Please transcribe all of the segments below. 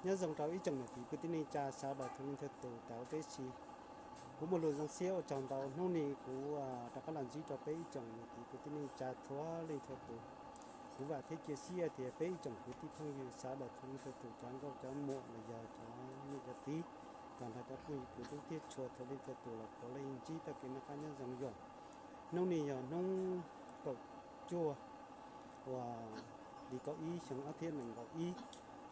Nyob zoo rau ib tsoom niam txiv kwv tij neej tsa sawv daws txhua leej txhua tus tau peb si. Kuv muaj lus zoo siab ua tsaug ntau hnub no kuv rov qab los ntsib rau peb ib tsoom niam txiv kwv tij neej tsa txhua leej txhua tus. Kuv vam thiab cia siab tias peb ib tsoom kwv tij phooj ywg sawv daws txhua leej txhua tus, cov nkauj cov muam los yog cov niam cov txiv, tag nrho cov phooj ywg kwv tij thiab txhua txhua leej txhua tus los puav leej ntsib txoj kev noj qab nyob zoo yog hnub no yog hnub kaum cuaj uas hli kaum ib xyoo ob txhiab nees nkaum ib.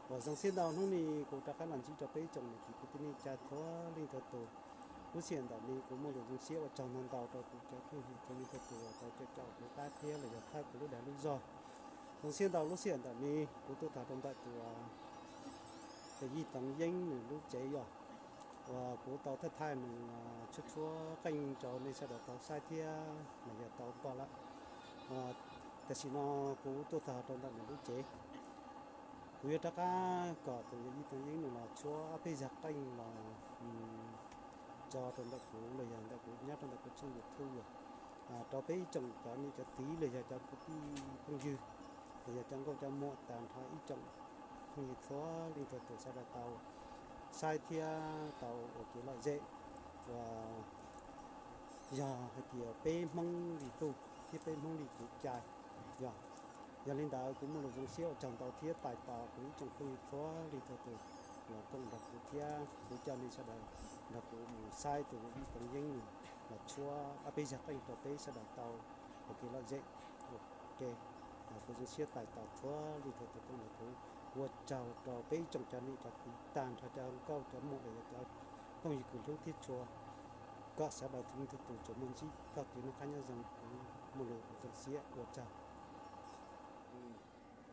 Uas zoo siab ntau hnub no kuv rov qab los ntsib rau peb ib tsoom niam txiv kwv tij neej tsa txhua leej txhua tus. Lub sij hawm ntawm no kuv muaj lus zoo siab ua tsaug ntau ntau rau kuv cov phooj ywg txhua leej txhua tus uas tau caum kuv qab thiab los yog txhawb kuv lub dag lub zog. Zoo siab ntau lub sij hawm ntawm no kuv tuaj txog rau ntawm tus yawm yij Toov Yeeb nws lub tsev yog uas kuv tau thaij thaij nws tshuab tshuab qeej rau nej sawv daws tau saib thiab los yog tau pom lawm. Tam sim no kuv tuaj txog rau ntawm nws lub tsev. Kuv yuav rov qab kom tus yawm yij Toov Yeeb nws los tshuab ob peb zag qeej los tso rau ntawm kuv los yog ntawm kuv nyob rau ntawm kuv tshooj YouTube yog rau peb ib tsoom cov niam cov txiv los yog cov kwv tij phooj ywg los yog cov nkauj cov muam tag nrho ib tsoom phooj ywg txhua leej txhua tus sawv daws tau saib thiab tau ua kev lom zem uas yog hais tias peb Hmoob li txuj thiab peb Hmoob li kev cai. Yog, yog li ntawd kuv muaj lus zoo siab ua tsaug ntau thiab tais tos kuv ib tsoom phooj ywg txhua leej txhua tus los koom nrog kuv thiab kuv coj nej sawv daws nrog kuv mus saib tus yawm yij Toov Yeeb nws los tshuab ob peb zag qeej rau peb sawv daws tau ua kev lom zem. Ok, kuv zoo siab tais tos txhua leej txhua tus koom nrog kuv. Ua tsaug rau peb ib tsoom cov niam cov txiv tag nrho cov nkauj cov muam los yog cov phooj ywg kwv hlub thiab txhua, kom sawv daws txhua leej txhua tus tsuas muaj ntsib txoj kev noj qab nyob zoo. Kuv muaj lus zoo siab ua tsaug.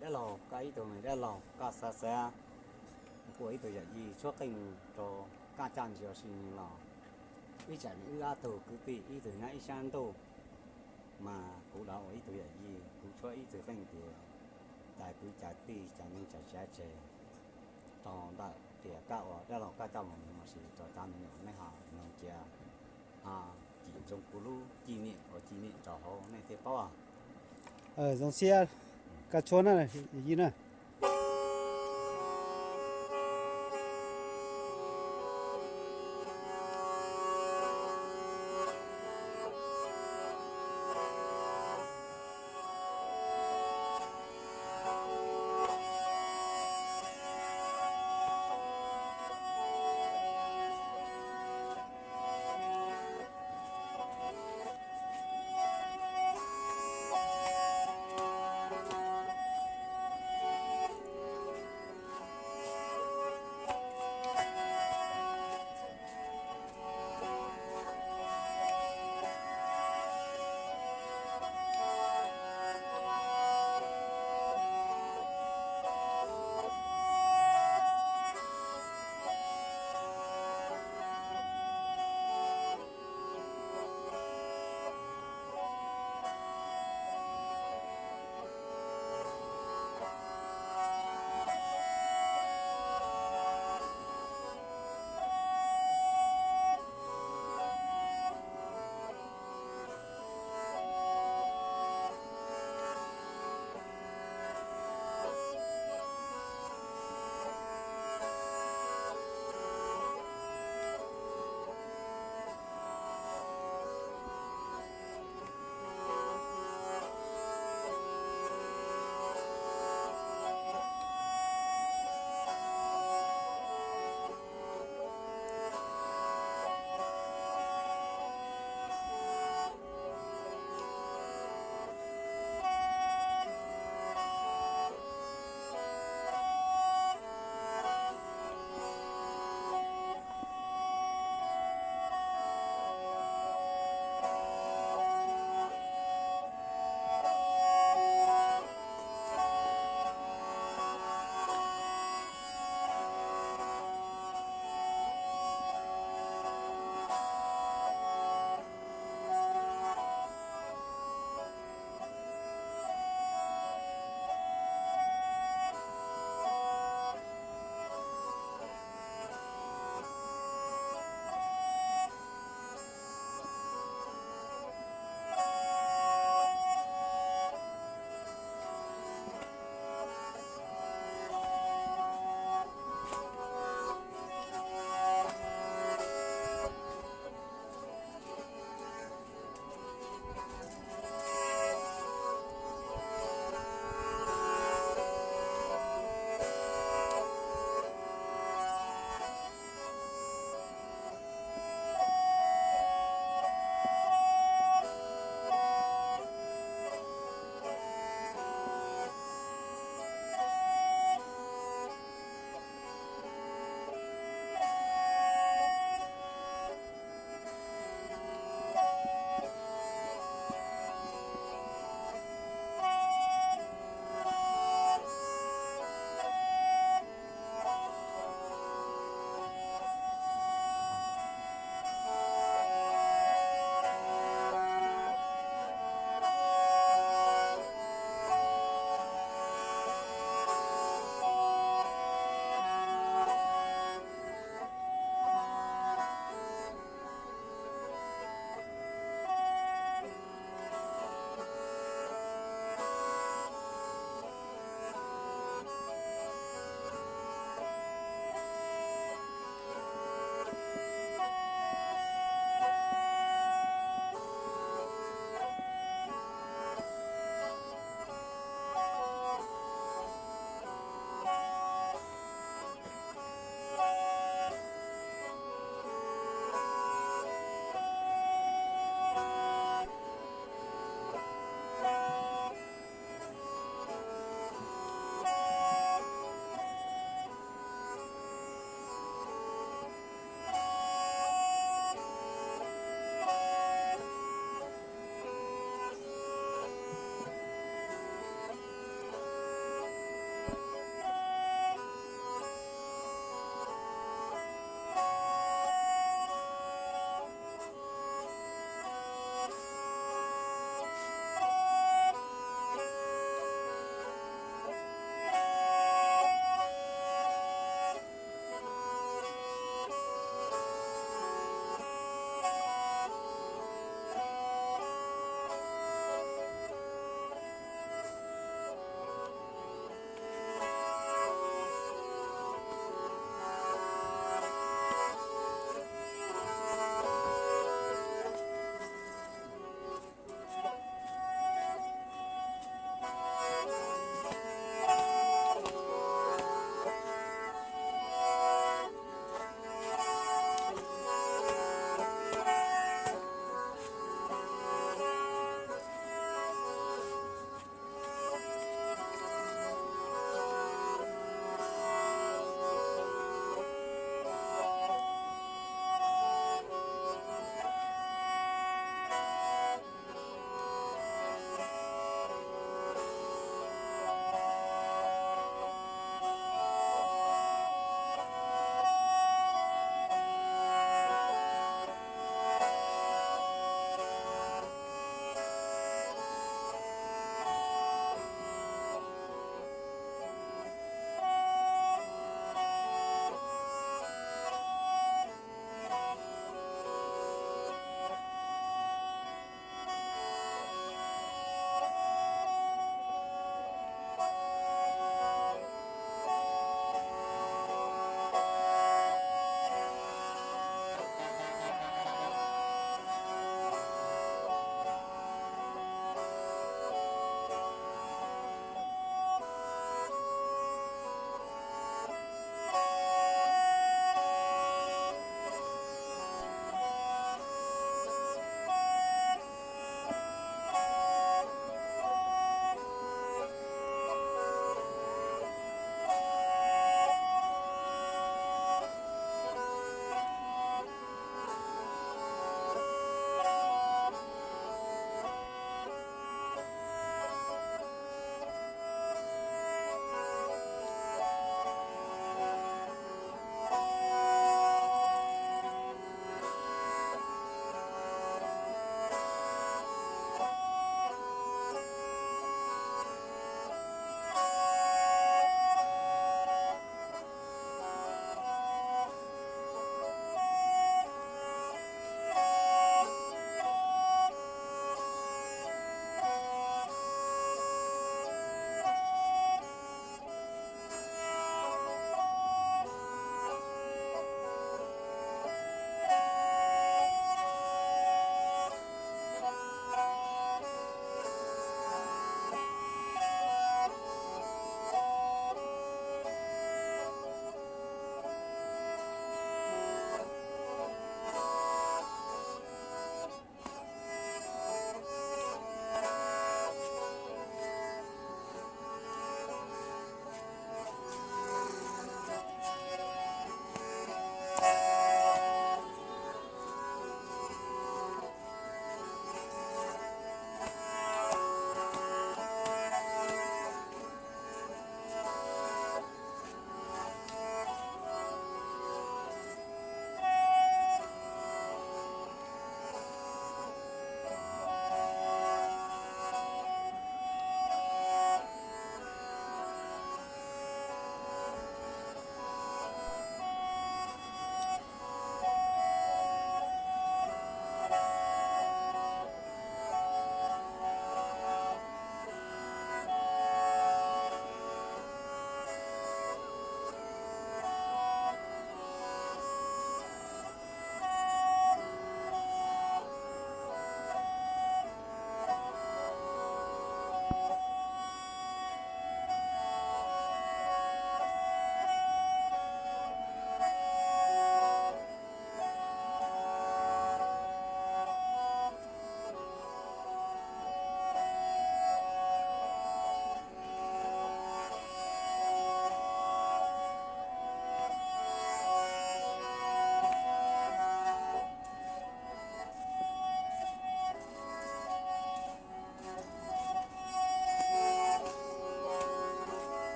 Dab laug, koj ib tug me dab laug, koj xav xav, kuv ua ib tug yawm yij tshuab qeej rau koj coj ntsia ua si los, ib tsam nws wb ob tug kwv tij ib tug nyob ib sab ntuj, mas kuv los ua ib tug yawm yij kuv tshuab ib tug qeej tias cais kwv cais tij cais neej cais tsav tseg rau ntawm tias koj ua dab laug koj coj mus nws los sis rau cov me nyuam nej ho mloog cia, ho cim ntsoov kuv lub ci niam ua ci niam rau hauv nej thiaj paub. Zoo siab, koj tshuab na, yawm yij na.